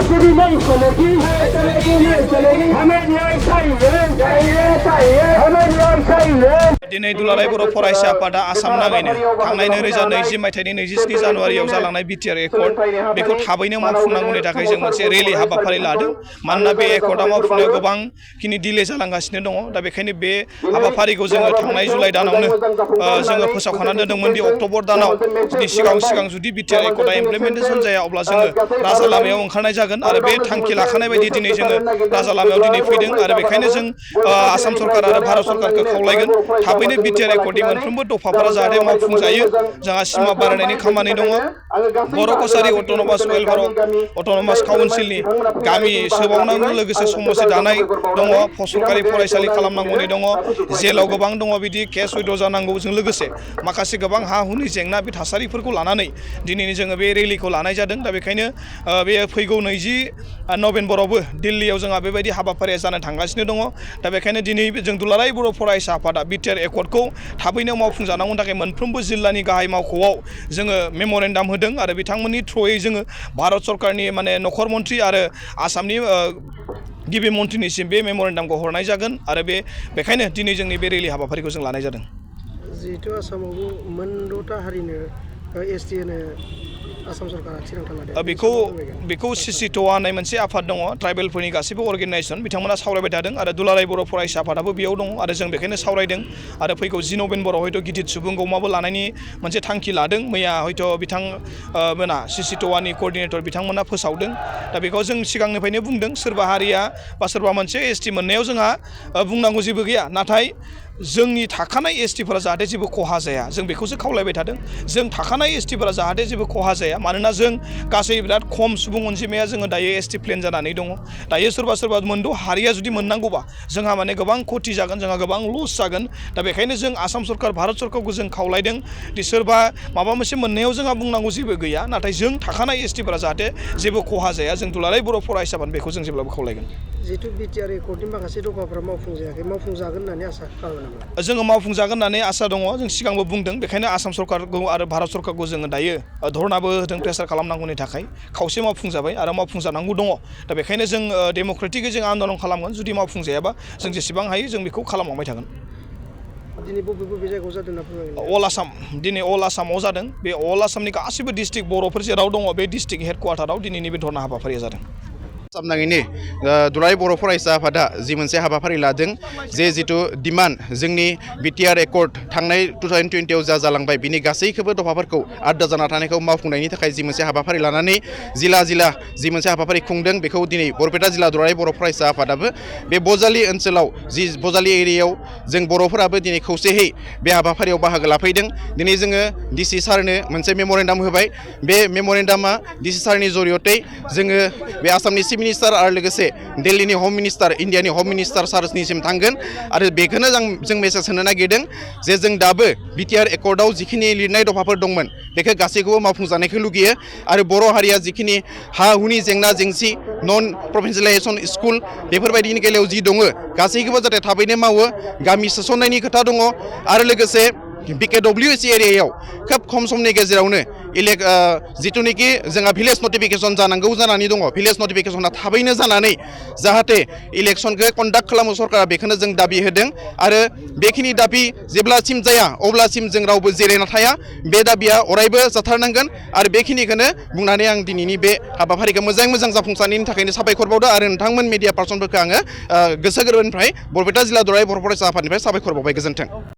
आखिरी नहीं चलेगी हमें न्याय चाहिए हमें न्याय चाहिए दिनै दुलाराय बर' फरायसा आफादा आसाम नाङैनो थांनाय 2020 मायथाइनि 27 जानुवारियाव जालांनाय बिटिआर एकर्ड बेखौ थाबैनो मावफुंनांगौनि थाखाय जों मोनसे रेलि हाबाफारि लादों मानोना बे एकर्डआ मावफुंनायाव गोबांखिनि डिले जालांगासिनो दङ दा बेखायनो बे हाबाफारिखौ जोङो थांनाय जुलाइ दानावनो जोङो फोसावखानानै दोनदोंमोन दि अक्ट'बर दानाव सिगां जुदि बिटिआर एकर्डआ इमप्लिमेन्टेसन जाया अब्ला जोङो राजा लामायाव ओंखारनाय जागोन आरो बे थांखि लाखानाय बायदि दिनै जोङो राजा लामायाव दिनै फैदों आरो बेखायनो जों आसाम सरकार आरो भारत सरकारखौ खावलायगोन थाबैनो बिटिआर एकर्डनि मोनफ्रोमबो दफाफोरा जाहाथे मावफुंजायो जोंहा सिमा बारायनायनि खामानि दङ बर' कसारि अट'नमास वेलफेयार अट'नमास काउन्सिलनि गामि सोबावनांगौ लोगोसे समस्या दानाय दङ सरकारि फरायसालि खालामनांगौनि दङ जेलाव गोबां दङ बिदि केस उइड्र जानांगौजों लोगोसे माखासे गोबां हा हुनि जेंना बे थासारिफोरखौ लानानै दिनै जोङो बे रेलिखौ लानाय जादों दा बेखायनो बे फैगौ 20 नभेम्बरावबो दिल्लीयाव जोंहा बेबायदि हाबाफारिया जानो थांगासिनो दङ दा बेखायनो दिनै जों दुलाराय बर' फरायसा आफादा बिटिआर एकर्डखौ थाबैनो मावफुंजानांगौनि थाखाय मोनफ्रोमबो जिल्लानि गाहाय मावख'आव जोङो मेम'रेन्डाम होदों आरो बिथांमोननि थ्रुयै जोङो भारत सरकारनि माने नखर मन्थ्रि आरो आसामनि गिबि मन्थ्रिनिसिम बे मेम'रेन्डामखौ हरनाय जागोन आरो बेखायनो दिनै जोंनि बे रेलि हाबाफारिखौ जों लानाय जादों जिहेतु आसामावबो मोनद'था हारिनो एसटि होनो आसाम सरकारा थिरांथा लादों बेखौ सिसिट'आ होननाय मोनसे आफाद दङ ट्राइबेलफोरनि गासैबो अर्गेनाइजेसन बिथांमोना सावरायबाय थादों आरो दुलाराय बर' फरायसा आफादाबो बेयाव दङ आरो जों बेखायनो सावरायदों आरो फैगौ 10 नभेम्बराव हयथ' गिदिर सुबुं गौमाबो लानायनि मोनसे थांखि लादों मैया हयथ' बिथांमोना सिसिट'आनि क'र्डिनेटर बिथांमोना फोसावदों दा बेखौ जों सिगांनिफ्रायनो बुंदों सोरबा हारिया बा सोरबा मोनसे एसटि मोननायाव जोंहा बुंनांगौ जेबो गैया नाथाय जोंनि थाखानाय एसटिफोरा जाहाथे जेबो खहा जाया जों बेखौसो खावलायबाय थादों जों थाखानाय एसटिफोरा जाहाथे जेबो खहा जाया मानोना जों गासै बिराद खम सुबुं अनजिमाया जोङो दायो एसटि प्लेन जानानै दङ दायो सोरबा मोनद' हारिया जुदि मोननांगौबा जोंहा माने गोबां खथि जागोन जोंहा गोबां लस जागोन दा बेखायनो जों आसाम सरकार भारत सरकारखौ जों खावलायदों दि सोरबा माबा मोनसे मोननायाव जोंहा बुंनांगौ जेबो गैया नाथाय जों थाखानाय एसटिफोरा जाहाथे जेबो खहा जाया जों दुलाराय बर' फरायसाफोर बेखौ जों जेब्लाबो खावलायगोन जिहेतु बिटिआर एकर्डनि माखासे दफाफोरा मावफुंजायाखै मावफुंजागोन होननानै आसा खालामो नामा जोङो मावफुंजागोन होननानै आसा दङ जों सिगांबो बुंदों बेखायनो आसाम सरकारखौ आरो भारत सरकारखौ जोङो दायो धरनाबो होदों प्रेसार खालामनांगौनि थाखाय खावसे मावफुंजाबाय आरो मावफुंजानांगौ दङ दा बेखायनो जों डेम'क्रेटिकयै जों आन्दलन खालामगोन जुदि मावफुंजायाबा जों जेसेबां हायो जों बेखौ खालामलांबाय थागोन दिनै बबे जायगायाव जादों होनना फोरमायगोन अल आसाम दिनै अल आसामाव जादों बे अल आसामनि गासैबो डिस्ट्रिक्ट बर'फोर जेराव दङ बे डिस्ट्रिक्ट हेडक्वार्टाराव दिनैनि बे धरना हाबाफारिया जादों आसाम नाङैनो दुलाराय बर' फरायसा आफादा जि मोनसे हाबाफारि लादों जिथु डिमान्ड जोंनि बिटिआर एकर्ड थांनाय 2020आव जालांबाय बिनि गासैखौबो दफाफोरखौ आद्रा जाना थानायखौ मावफुंनायनि थाखाय जि मोनसे हाबाफारि लानानै जिल्ला जि मोनसे हाबाफारि खुंदों बेखौ दिनै बरपेटा जिल्ला दुलाराय बर' फरायसा आफादाबो बे बजालि ओनसोलाव जि बजालि एरियायाव जों बर'फोराबो दिनै खौसेयै बे हाबाफारियाव बाहागो लाफैदों दिनै जोङो डिसि सारनो मोनसे मेम'रेन्डाम होबाय बे मेम'रेन्डामा डिसि सारनि जरियते जोङो बे आसामनि चिफ मिनिस्टार आरो लोगोसे दिल्लीनि हम मिनिस्टार इन्डियानि हम मिनिस्टार सारनिसिम थांगोन आरो बेखौनो जों मेसेज होनो नागिरदों जे जों दाबो बिटिआर एकर्डआव जिखिनि लिरनाय दफाफोर दंमोन बेखौ गासैखौबो मावफुंजानायखौ लुगैयो आरो बर' हारिया जिखिनि हा हुनि जेंना जेंसि नन प्रभिन्सियेलाइजेसन स्कुल बेफोरबायदिनि बेलायाव जि दङ गासैखौबो जाहाथे थाबैनो मावो गामि सोसननायनि खोथा दङ आरो लोगोसे BKWC एरियायाव खोब खम समनि गेजेरावनो जिथुनिखि जोंहा भिलेज नटिफिकेसन जानांगौ जानानै दङ भिलेज नटिफिकेसना थाबैनो जानानै जाहाथे इलेक्सनखौ कन्डाक्ट खालामो सरकारा बेखौनो जों दाबि होदों आरो बेखिनि दाबि जेब्लासिम जाया अब्लासिम जों रावबो जिरायना थाया बे दाबिया अरायबो जाथारनांगोन आरो बेखिनिखौनो बुंनानै आं दिनैनि बे हाबाफारिखौ मोजां जाफुंसारनायनि थाखायनो साबायखर बावदों आरो नोंथांमोन मिडिया पार्सनफोरखौ आङो गोसो गोरबोनिफ्राय बरपेटा जिल्ला दुलाराय बर' फरायसा आफादनिफ्राय साबायखर बावबाय गोजोन्थों।